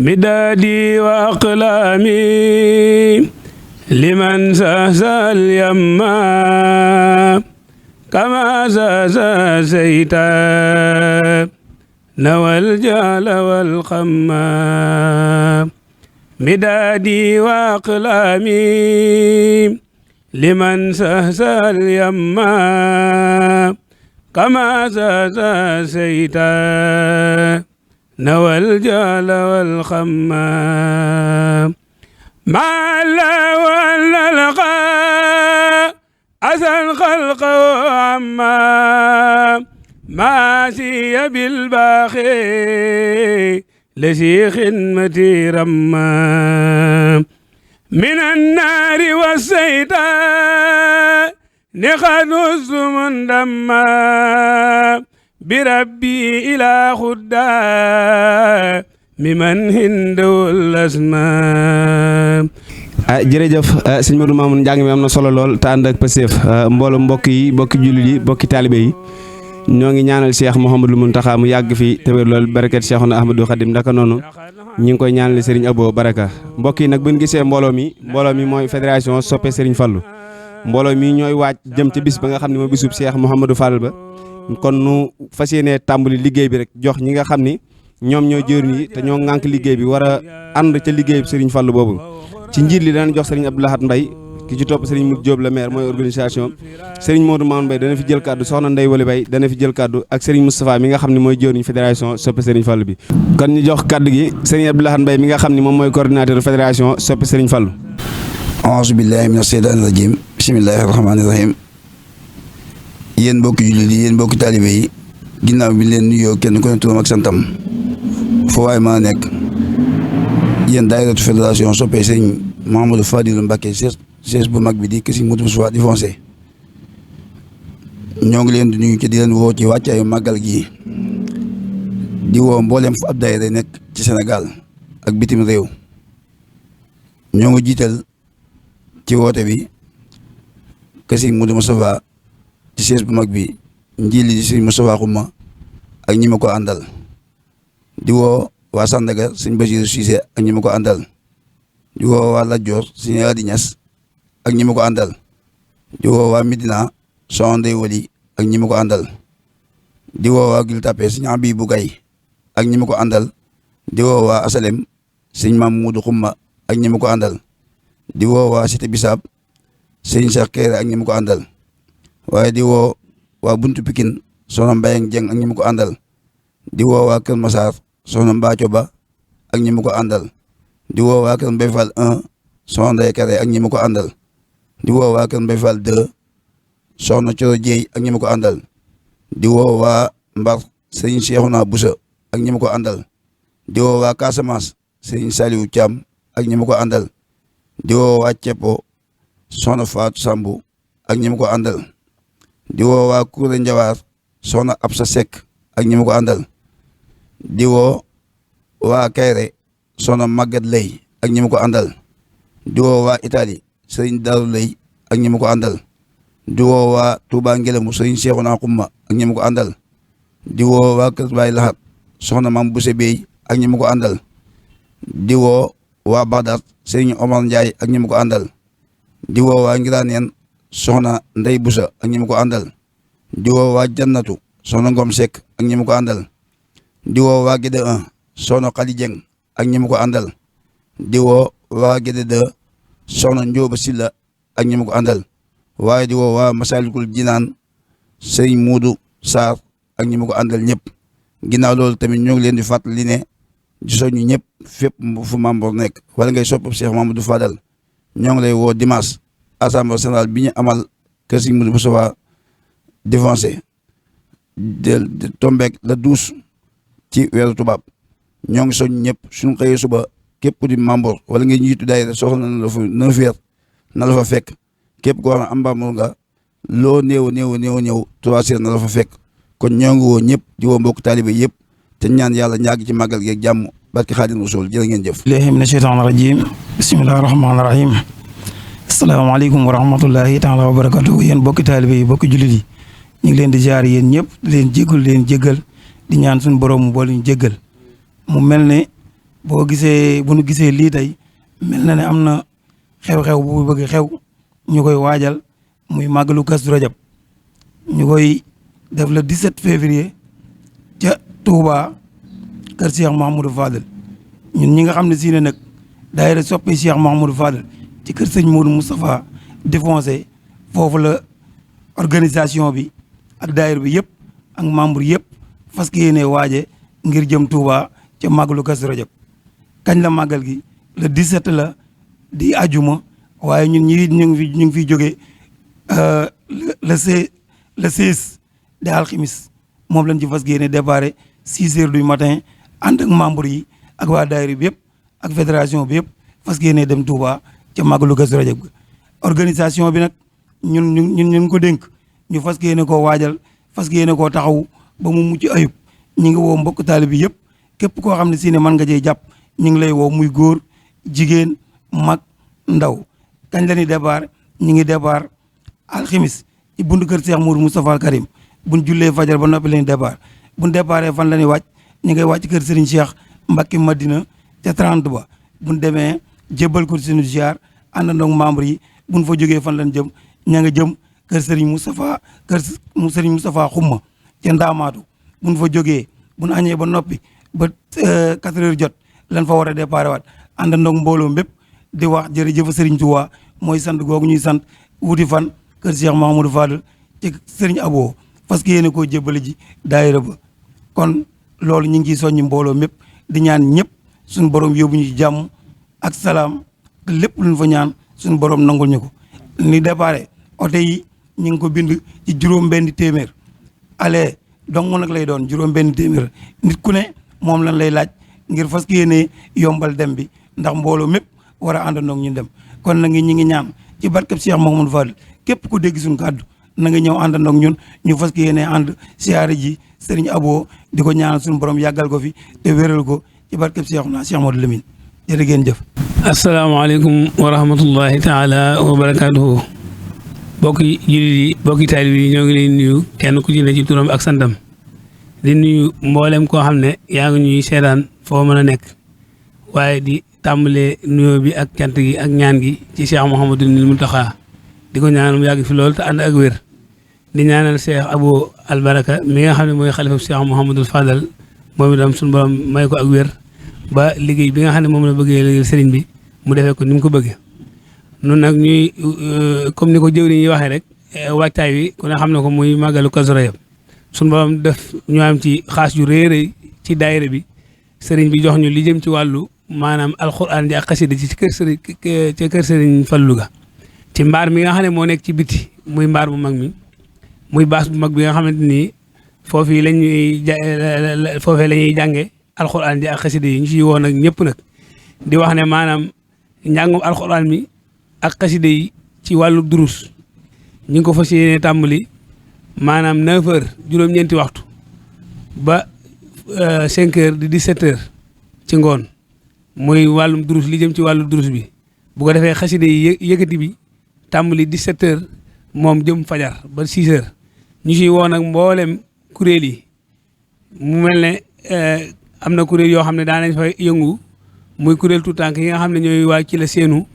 مدادي وأقلامي لمن ساسى اليما كما ساسى سيتا نوى الجال والقما مدادي وأقلامي لمن ساسى اليما كما ساسى سيتا نوى الجال والخمام ما لا ولا لقى أسى الخلق وعما ما سي بالباخي لشي خدمتي رما من النار والسيطان نخذ الزمن دما بربي إلى خدا ممن هندو الأسماء jërëjëf sëñ Modou Mamoune njàng mi am na solo lool te ànd ak Pastef mbooloo mbokk yi mbokki jullit yi mbokki taalibe yi ñoo ngi ñaanal Cheikh Mouhamadou Mountakha mu yàgg fi te wér lool barakat Cheikhuna Ahmadou Khadim ndaka noonu ñi ngi koy ñaanal Serigne Abo Baraka mbokk yi nag buñ gisee mbooloo mi mooy fédération soppe Serigne Fallou mbooloo mi ñooy waaj jëm ci bis ba nga xam ne mooy bisub Cheikh Mouhamadou Fall ba kon nu fas yéenee tàmbali liggéey bi rek jox ñi nga xam ni ñoom ñoo jëriñ yi te ñoo ŋànk liggéey bi war a ànd ca liggéey bi Serigne Fallou boobu ci njiit li dana jox Serigne Abdou Lahad Mbaye ki ci topp Serigne Mout Diop la maire mooy organisation Serigne Modou Mamoune Mbaye dana fi jël kaddu soxna Ndeye Wali Mbaye dana fi jël kaddu ak Serigne Moustapha mi nga xam ne mooy jëriñ fédération soppe Serigne Fallou bi kon ñu jox kaddu gi Serigne Abdou Lahad Mbaye mi nga xam ne moom mooy coordinateur fédération soppe Serigne Fallou. A'uuzu billahi mina shaytaani rajiim bismillahi rahmaani rahiim yéen mbokki jullit yi yéen mbokki taalibe yi ginnaaw bi leen nuyoo kenn ku ne turam ak santam foo waay maa nekk yéen daayiratu fédération soppe Serigne Mouhamadou Fadilou Mbacké siège bu mag bi di kër Serigne Modou Moustapha di foncé ñoo ngi leen di nuyu ci di leen woo ci wàccaayu màggal gi di woo mboolem fu ab daayira nekk ci Sénégal ak bitim réew ñoo ngi jiital ci woote bi kër Serigne Modou Moustapha ci siège bu mag bi njiili di Serigne Moustapha Xuma ak ñi ma ko àndal di woo waa Sandaga Serigne Bassirou Cissé ak ñi ma ko àndal di woo waa Lat Dior Serigne Adi Niass ak ñi ma ko àndal di woo waa Medina Soxna Ndeye Wali ak ñi ma ko àndal di woo waa Gueule Tapée Serigne Abibou Gaye ak ñi ma ko àndal di woo waa Asalem Serigne Mamadou Xuma ak ñi ma ko àndal di woo waa Cité Bissab Serigne Cheikh Kéré ak ñi ma ko àndal waaye di woo waa Buntu Pikine Soxna Mbayang Dieng ak ñi ma ko àndal di woo waa Kër Massar Soxna Mbathio Ba ak ñi ma ko àndal di woo waa Kër Mbaye Fall 1 Soxna Ndeye Kéré ak ñi ma ko àndal di woo waa Kër Mbaye Fall 2 Soxna Coro Dieye ak ñi ma ko àndal di woo waa Mbar Serigne Cheikhouna Boussa ak ñi ma ko àndal di woo waa Casamance Serigne Saliou Thiam ak ñi ma ko àndal di woo waa Cepo Soxna Fatou Sambou ak ñi ma ko àndal di woo waa Kouré Ndiawar Soxna Absa Seck ak ñi ma ko àndal di woo waa Kayre Soxna Maguette Lay ak ñi ma ko àndal di woo waa Italie Serigne Darou Lay ak ñi ma ko àndal di woo waa Touba Ngelamu Serigne Cheikhouna Xuma ak ñi ma ko àndal di woo waa Kër Baye Lahat Soxna Mam Bousse Bey ak ñi ma ko àndal di woo waa Bagdad Serigne Omar Ndiaye ak ñi ma ko àndal di woo waa Ngiraneen Soxna Ndey Boussa ak ñi ma ko àndal di woo waa Jannatu Soxna Ngom Seck ak ñi ma ko àndal di woo waa Gédé 1 Soxna Khady Dieng ak ñi ma ko àndal di woo waa Gédé 2 Soxna Ndioba Silla ak ñi ma ko àndal waaye di woo waa Masalikul Jinaan Serigne Moudou Sarr ak ñi ma ko àndal ñëpp ginnaaw loolu tamit ñoo ngi leen di fàttali ne di soññu ñëpp fépp fu membre nekk wala ngay sopp Cheikh Mamadou Fadal ñoo ngi lay woo dimanche assemblée générale bi ñu amal kër Serigne Modou Moustapha défoncé de tombeek la 12 ci weeru tubaab ñoo ngi soñ ñëpp suñu xëyee suba képp ku di membre wala ngay njiitu daayira soxla na la fa 9 heures na la fa fekk képp koo xam ne am membre nga loo néew 3 heures na la fa fekk kon ñoo ngi woo ñëpp di woo mbokk taalibe yëpp te ñaan yàlla ñaagi ci màggal gi ak jàmm barki Xaadimu Rasuul jërë ngeen jëf. billahi mina shaytaani rajiim bismillahi rahmaani rahiim asalaamaaleykum wa rahmatullahi taala wa barakatuh yéen bokki taalibe yi bokki jullit yi ñu ngi leen di jaar yéen ñëpp di leen jéggal di ñaan suñu borom mu boole ñu jéggal mu mel ne bu nu gisee lii tey mel na ne am na xew-xew bu bëgg xew ñu koy waajal muy màggalu Kazu Rajab ñu koy def le 17 février ca Touba kër Cheikh Mouhamadou Fadel ñun ñi nga xam ne si ne nag daayira soppe Cheikh Mouhamadou Fadel ci kër sëñ Modou Moustapha défoncé foofu la organisation bi ak daayira bi yëpp ak membre yëpp fas yéene waaje ngir jëm Touba ca màggalu Kazu Rajab kañ la màggal gi le 17 la di ajuma waaye ñun ñu ngi fiy jógee le 16 di alximis moom lañ ci fas yéene déparé 6 heures du matin ànd ak membre yi ak waa daayira bi yëpp ak fédération bi yëpp fas yéene dem Touba ca màggalu Kazu Rajab ga organisation bi nag ñun ko dénk ñu fas yéene koo waajal fas yéene koo taxaw ba mu mucc ayub ñi ngi woo mbokk taalib bi yëpp képp koo xam ne si ne mën nga cee jàpp ñu ngi lay woo muy góor jigéen mag ndaw kañ la ñuy départ ñu ngi départ alximis ci buntu kër Cheikh Mourou Moustapha Al Karim buñ jullee fajar ba noppi la ñuy départ buñ déparé fan la ñuy wàcc ñu ngay wàcc kër Serigne Cheikh Mbacké Madina ca 30 ba buñ demee jébbal ko suñu ziar àndandoo ak membre yi buñ fa jógee fan lañ jëm ña nga jëm kër Serigne Moustapha Xumma ca Ndaamaatu buñ fa jógee buñ añee ba noppi ba 4 heures jot lan fa war a déparé waat àndandoo ak mbooloo mépp di wax jërëjëf Serigne Touba mooy sant googu ñuy sant wuti fan kër Cheikh Mouhamadou Fadel ci Serigne Abo parce que yéene koo jébbale ji daayira ba kon loolu ñu ngi ciy soññi mbooloo mépp di ñaan ñëpp suñu borom yóbbu ñu ci jàmm ak salaam lépp luñ fa ñaan suñu borom nangul ñu ko. ni déparé oto yi ñu ngi ko bind ci juróom-benn téeméer ale dong nag lay doon juróom-benn téeméer nit ku ne moom lan lay laaj ngir fas yéene yombal dem bi ndax mbooloo mépp war a àndandoo ñu dem kon nag ñi ngi ñaan ci barkeb Cheikh Mouhamadou Fadel képp ku dégg suñu kàddu na nga ñëw àndandoo ak ñun ñu fas yéene ànd siyaare ji Serigne Abo di ko ñaanal suñu borom yàggal ko fi te wéral ko ci barkeb Cheikh Modou Lamine jërë ngeen jëf. asalaamaaleykum wa rahmatullahi taala wa barakaatuhu. bokki jullit yi bokki taalib yi ñoo ngi leen nuyu kenn ku ci ne ci turam ak santam di nuyu mboolem koo xam ne yaa ngi ñuy seetaan foo mën a nekk waaye di tàmbalee nuyoo bi ak cant gi ak ñaan gi ci Cheikh Mouhamadou Mountakha di ko ñaanal mu yàgg fi lool te ànd ak wér di ñaanal Cheikh Abo Albaraka mi nga xam ne mooy xalifa Cheikh Mouhamadou Fadal moom itam suñu borom may ko ak wér ba liggéey bi nga xam ne moom la bëggee liggéey sëriñ bi mu defee ko ni mu ko bëggee. nun nag ñuy comme ni ko jëwriñ yi waxee rek waajtaay wi ku ne xam ne ko muy màggalu Kazu Rajab suñu borom def ñu am ci xaas yu rëy ci daayira bi sëriñ bi jox ñu li jëm ci wàllu maanaam alxuraan ji ak xasida ci kër sëriñ Fallu ga ci mbaar mi nga xam ne moo nekk ci biti muy mbaar bu mag mi muy baas bu mag bi nga xamante ni foofii la ñuy jànge alxuraan ji ak xasida yi ñu ciy woon nag ñëpp nag di wax ne maanaam njàngum alxuraan mi ak xasida yi ci wàllu durus ñu ngi ko fas yéene tàmbali maanaam 9 heures juróom-ñeenti waxtu ba 5 heures di 17 heures ci ngoon muy wàllum durus li jëm ci wàllu durus bi bu ko defee xasida yi yëkkati bi tàmbali 17 heures moom jëm fajar ba 6 heures ñu ciy woon ak mboolem kuréel yi mu mel ne am na kuréel yoo xam ne daanañ fa yëngu muy kuréel tout tànk yi nga xam ne ñooy waa ci la seenu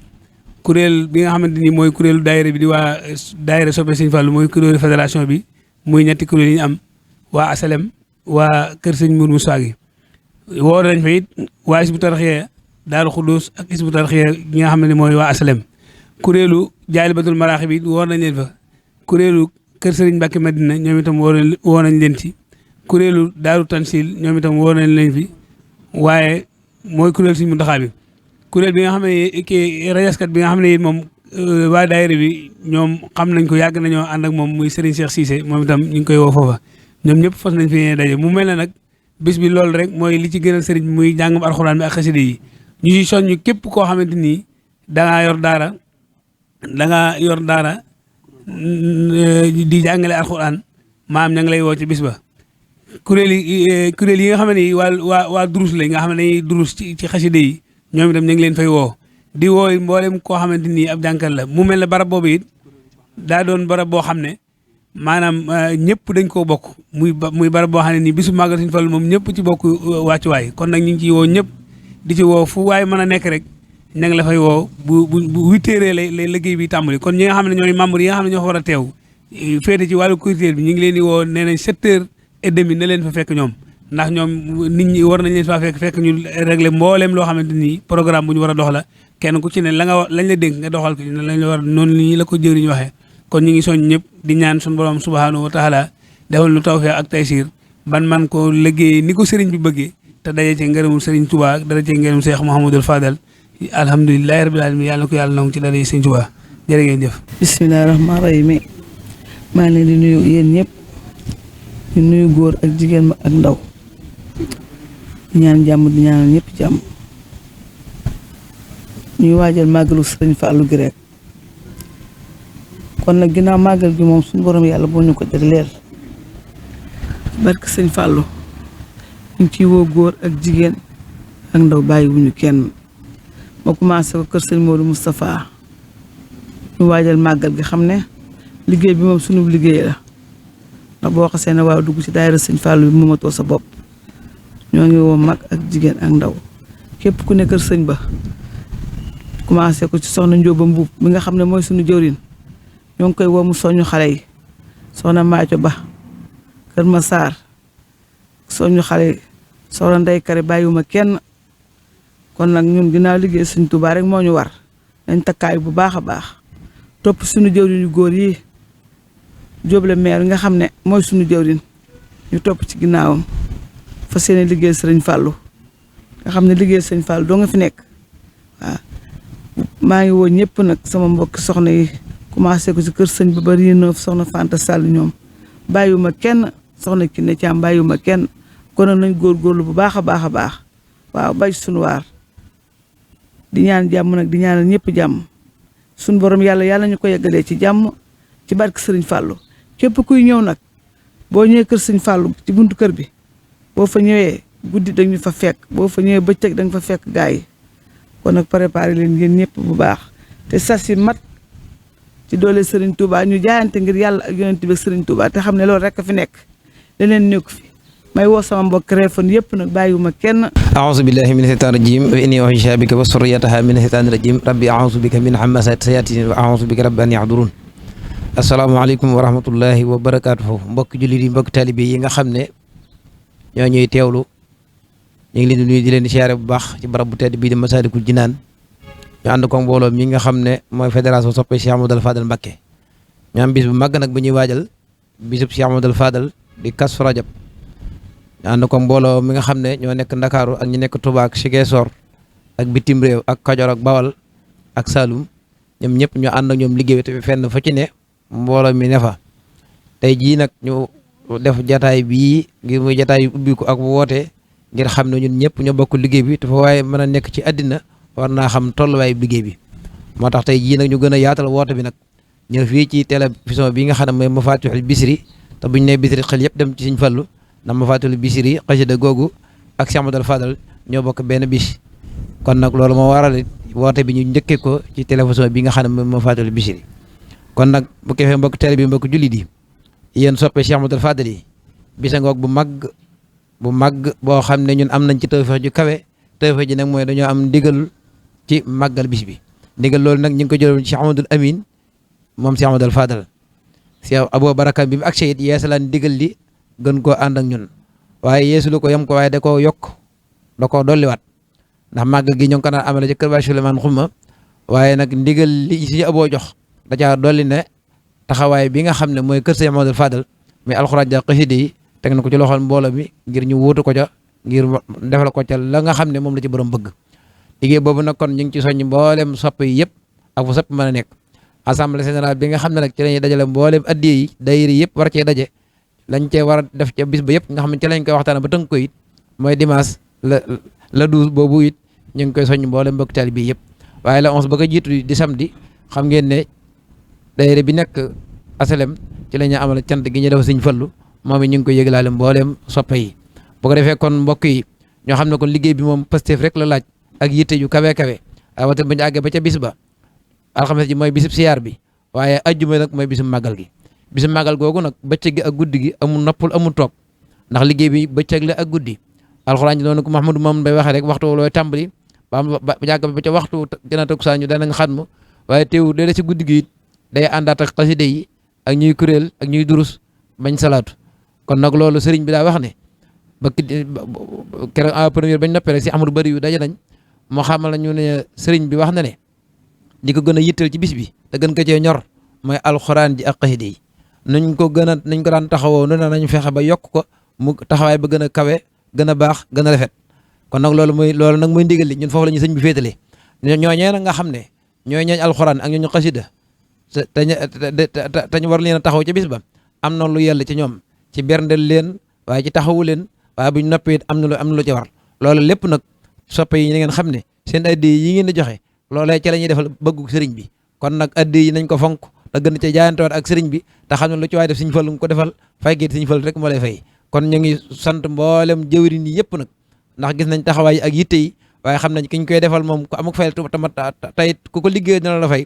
kuréel bi nga xamante ni mooy kuréelu daayira bi di waa daayira soppe Sëñ Fallu mooy kuréelu fédération bi muy ñetti kuréel yi ñu am waa asalem waa kër Sëñ Mourou Moussa gi woo nañ fa it waa Hizbut Tarqiyyah Daaru Xudoos ak Hizbut Tarqiyyah ñi nga xam ne mooy waa asalem kuréelu Jaalibatul Maraaxib bi woo nañ leen fa kuréelu kër Sëriñ Mbàkke Madina ñoom itam woo nañ leen ci kuréelu Daaru Tansil ñoom itam woo nañ leen fi waaye mooy kuréel Sëñ Muntaxaa bi kuréel bi nga xam ne kii rajaskat bi nga xam ne it moom waa daayira bi ñoom xam nañ ko yàgg nañoo ànd ak moom muy Serigne Cheikh Cissé moom itam ñu ngi koy woo foofa ñoom ñëpp fas nañ fi daje mu mel ne nag bis bi loolu rek mooy li ci gënal sëriñ bi muy jàngam alxuraan bi ak xasida yi ñu ci soññ képp koo xamante ni dangaa yor daara di jàngale alxuraan maam ña ngi lay woo ci bis ba kuréel yi nga xam ne waa durus la nga xam ne dañuy durus ci xasida yi ñoom itam ñu ngi leen fay woo di woo mboolem koo xamante ni ab jànkal la mu mel ne barab boobu it daa doon barab boo xam ne maanaam ñëpp dañ koo bokk muy barab boo xam ne nii bisu màggal Sëñ Fallu moom ñëpp ci bokk wàccuwaay kon nag ñu ngi ciy woo ñëpp di ci woo fu waaye mën a nekk rek ña ngi la fay woo bu 8h lay liggéey bi tàmbali kon ñi nga xam ne ñooy membre yi nga xam ne ñoo fa war a teew féete ci wàllu culture bi ñu ngi leen di woo nee nañ 7h30 na leen fa fekk ñoom ndax ñoom nit ñi war nañ leen faa fekk ñu régler mbooleem loo xamante ni programme bu ñu war a dox la kenn ku ci ne lañ la dénk nga doxal ko lañ la war noonu nii la ko jëriñ waxee kon ñu ngi soñ ñëpp di ñaan suñu borom subhanahu wa taala defal nu tawfeex ak taysiir ban man ko liggéey ni ko sëriñ bi bëggee te daje ci ngërëmul sëriñ Touba daje ci ngërëmul Cheikh Mouhamadul Fadal alhamdulilahi rabbil alamin yàlla ko yàlla nangu ci dara yi sëriñ Touba jërë ngeen jëf. bisimilah rahmaani rahiim maa ngi leen di nuyu yéen ñëpp di nuyu góor ak jigéen mag ak ndaw di ñaan jàmm di ñaanal ñëpp jàmm ñuy waajal màggalu sëriñ Fallou gi rek kon nag ginnaaw màggal gi moom suñu borom yàlla boo ñu ko jagleel barke sëñ Fallou ñu ciy woo góor ak jigéen ak ndaw bàyyiwuñu kenn ma commencé ko kër sëñ Modou Moustapha ñu waajal màggal gi xam ne liggéey bi moom sunu liggéey la ndax boo xasee ne waaw dugg ci daayira sëñ Fallou bi moomatoo sa bopp ñoo ngi woo mag ak jigéen ak ndaw képp ku ne kër sëñ ba commencé ko ci soxna Njóoba Mbuub mi nga xam ne mooy sunu jëwriñ ñoo ngi koy woo mu soññu xale yi soxna Maaco Ba Kër Masaar soññu xale yi soxna Ndey Kare bàyyiwuma kenn kon nag ñun ginnaaw liggéey Sëñ Tuubaa rek moo ñu war dañ takkaay bu baax a baax topp suñu jëwriñ yu góor yi jóoble maire nga xam ne mooy suñu jëwriñ ñu topp ci ginnaawam fas yéene liggéey Sëriñ Fallou nga xam ne liggéey Sëriñ Fallou doo nga fi nekk waaw maa ngi woo ñëpp nag sama mbokki soxna yi commencé ko ci kër sëñ ba bari neuf soxna Fanta Sall ñoom bàyyiwuma kenn soxna Kiné Thiam bàyyiwuma kenn kon nag nañ góorgóorlu bu baax a baax a baax waaw bay suñu waar di ñaan jàmm nag di ñaanal ñëpp jàmm suñu borom yàlla ñu ko yeggalee ci jàmm ci barke Sëriñ Fallou képp kuy ñëw nag boo ñëwee kër Sëriñ Fallou ci buntu kër bi boo fa ñëwee guddi dañu fa fekk boo fa ñëwee bëccëg da nga fa fekk gaa yi kon nag préparé leen ngeen ñëpp bu baax te sas yi mat ci doole Serigne Touba ñu jaayante ngir yàlla ak yonent bi Serigne Touba te xam ne loolu rek a fi nekk leneen nekku fi may woo sama mbokk Réfane yëpp nag bàyyiwuma kenn. aouzu billahi mina shaytaani rajim wa inni u'iizuha bika wa surriyataha mina shaytaani rajim rabbi aouzu bika min hamazaati sayaatiin wa aouzu bika rabbi an yahdurun. asalaamaaleykum wa rahmatullahi wa barakaatuhu mbokk jullit yi mbokk taalibe yi nga xam ne ñoo ñuy teewlu ñu ngi leen di nuyu di leen di siyaare bu baax ci barab bu tedd bii di Masaalikul Jinaan ñu ànd ko mbooloo mi nga xam ne mooy fédération soppe Cheikh Amadou Fadal Mbacké ñu am bis bu màgg nag bu ñuy waajal bisub Cheikh Amadou Fadal di Kazu Rajab ñu ànd ko mbooloo mi nga xam ne ñoo nekk Ndakaaru ak ñu nekk Touba ak Ziguinchor ak bitim réew ak Kajoor ak Bawal ak Saloum ñoom ñëpp ñu ànd ak ñoom liggéey te fenn fa ci ne mbooloo mi ne fa tey jii nag ñu def jataay bii ngir muy jataay yu ubbi ko ak woote ngir xam ne ñun ñëpp ñoo bokk liggéey bi te fa waaye mën a nekk ci àddina war naa xam tolluwaayu liggéey bi moo tax tey jii nag ñu gën a yaatal woote bi nag ñëw fii ci télévision bi nga xam ne mooy Mafatihul Bichri te buñ ne Bichri xel yëpp dem ci Sëriñ Fallu ndax Mafatihul Bichri xasida googu ak Cheikh Amadou Fadal ñoo bokk benn bis kon nag loolu moo waral woote bi ñu njëkkee ko ci télévision bi nga xam ne mooy Mafatihul Bichri kon nag bu ko defee mbokk télé bi mbokk jullit yi yéen soppe Cheikh Amadou Fadal yi bisa ngoog bu mag boo xam ne ñun am nañ ci tawfeex ju kawe tawfeex ji nag mooy dañoo am ndigal ci màggal bis bi ndigal loolu nag ñu ngi ko jëloon ci Cheikh Amadou Amin moom Cheikh Amadou Fadal Cheikh Abou Baraka bi mu ak seyit yeesalaan ndigal li gën koo ànd ak ñun waaye yeesulu ko yem ko waaye da koo yokk da koo dolliwaat ndax màggal gi ñoo ngi ko naan amale ci kër Baay Souleymane Xuma waaye nag ndigal li si Aboo jox da caa dolli ne taxawaay bi nga xam ne mooy kër Cheikh Amadou Fadal muy alxuraan ja xasida yi teg na ko ci loxol mbooloo mi ngir ñu wuutu ko ca ngir defal ko ca la nga xam ne moom la ci borom bëgg liggéey boobu nag kon ñu ngi ci soññ mboolem sopp yi yëpp ak fu sopp mën a nekk assemblée générale bi nga xam ne nag ci lañuy dajale mboolem addiya yi daayira yëpp war cee daje lañ cee war a def ca bis ba yëpp nga xam ne ci lañ koy waxtaan ba tënk ko it mooy dimanche la 12 boobu it ñu ngi koy soññ mboolem mbokk taalibe bi yëpp waaye la 11 ba ko jiitu di samedi xam ngeen ne daayira bi nekk asalem ci la ñuy amal cant gi ñu def Sëriñ Fallu moom it ñu ngi koy yëglaale mboolem soppe yi bu ko defee kon mbokk yi ñoo xam ne kon liggéey bi moom Pastef rek la laaj ak yitte yu kawe awata bu ñu àggee ba ca bis ba alxames ji mooy bisub siyaar bi waaye ajjuma nag mooy bisub màggal gi bisub màggal googu nag bëccëg gi ak guddi gi amul noppul amul toog ndax liggéey bi bëccëg la ak guddi alxuraan ji noonu ko Mouhamadou Mamoun Bay waxee rek waxtu looy tàmbali ba jàgg ba ca waxtu gën a takkusaan ñu danañ xatmu waaye teewul léeg-léeg si guddi gi it day àndaat ak xaside yi ak ñuy kuréel ak ñuy durus bañ salaatu kon nag loolu sëriñ bi daa wax ne ba keroog en première bañ noppee rek si Amadou Bari yu daje nañ moo xamal ñu ne sëriñ bi wax na ne di ko gën a yittal ci bis bi te gën ko cee ñor mooy alxuraan ji ak xaside yi nañ ko daan taxawoo nu ne nañ fexe ba yokk ko mu taxawaay ba gën a kawe gën a baax gën a rafet kon nag loolu nag mooy ndigal li ñun foofu la ñu sëñ bi féetalee ñooñee nag nga xam ne ñooy ñooñ alxuraan ak ñooñu xasida te ñu war leen a taxaw ci bis ba am na lu yell ci ñoom ci berndel leen waaye ci taxawu leen waaye buñ noppee am na lu ci war loolu lépp nag soppe yi ngeen xam ne seen addi yi ngeen di joxe loolee ci la ñuy defal bëggu sëriñ bi kon nag addi yi nañ ko fonk te gën ci jaayantewaat ak sëriñ bi te xam ne lu ci waay def Sëriñ Fallu ko defal fay gi Sëriñ Fallu rek moo lay fay kon ñu ngi sant mboolem jëwriñ yi yëpp nag ndax gis nañ taxawaay ak yitte yi waaye xam nañ ki ñu koy defal moom ku amuk fayal tamat tayit ku ko liggéey dina la fay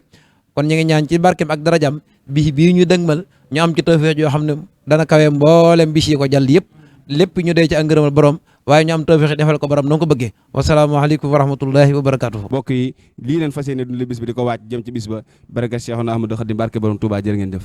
kon ñu ngi ñaan ci barkeem ak darajam bii ñu dëgmal ñu am ci tawfeex yoo xam ne dana kawe mboolem bis yi ko jàll yëpp lépp ñu dee ci ak ngërëmal borom waaye ñu am tawfeex defal ko borom na ko bëggee wasalaamaaleykum wa rahmatullahi wa barakatuhu mbokk yi lii leen fas yéene dund bis bi di ko waaj jëm ci bis ba baraka Cheikhuna Ahmadou Khadim barke borom Touba jërë ngeen jëf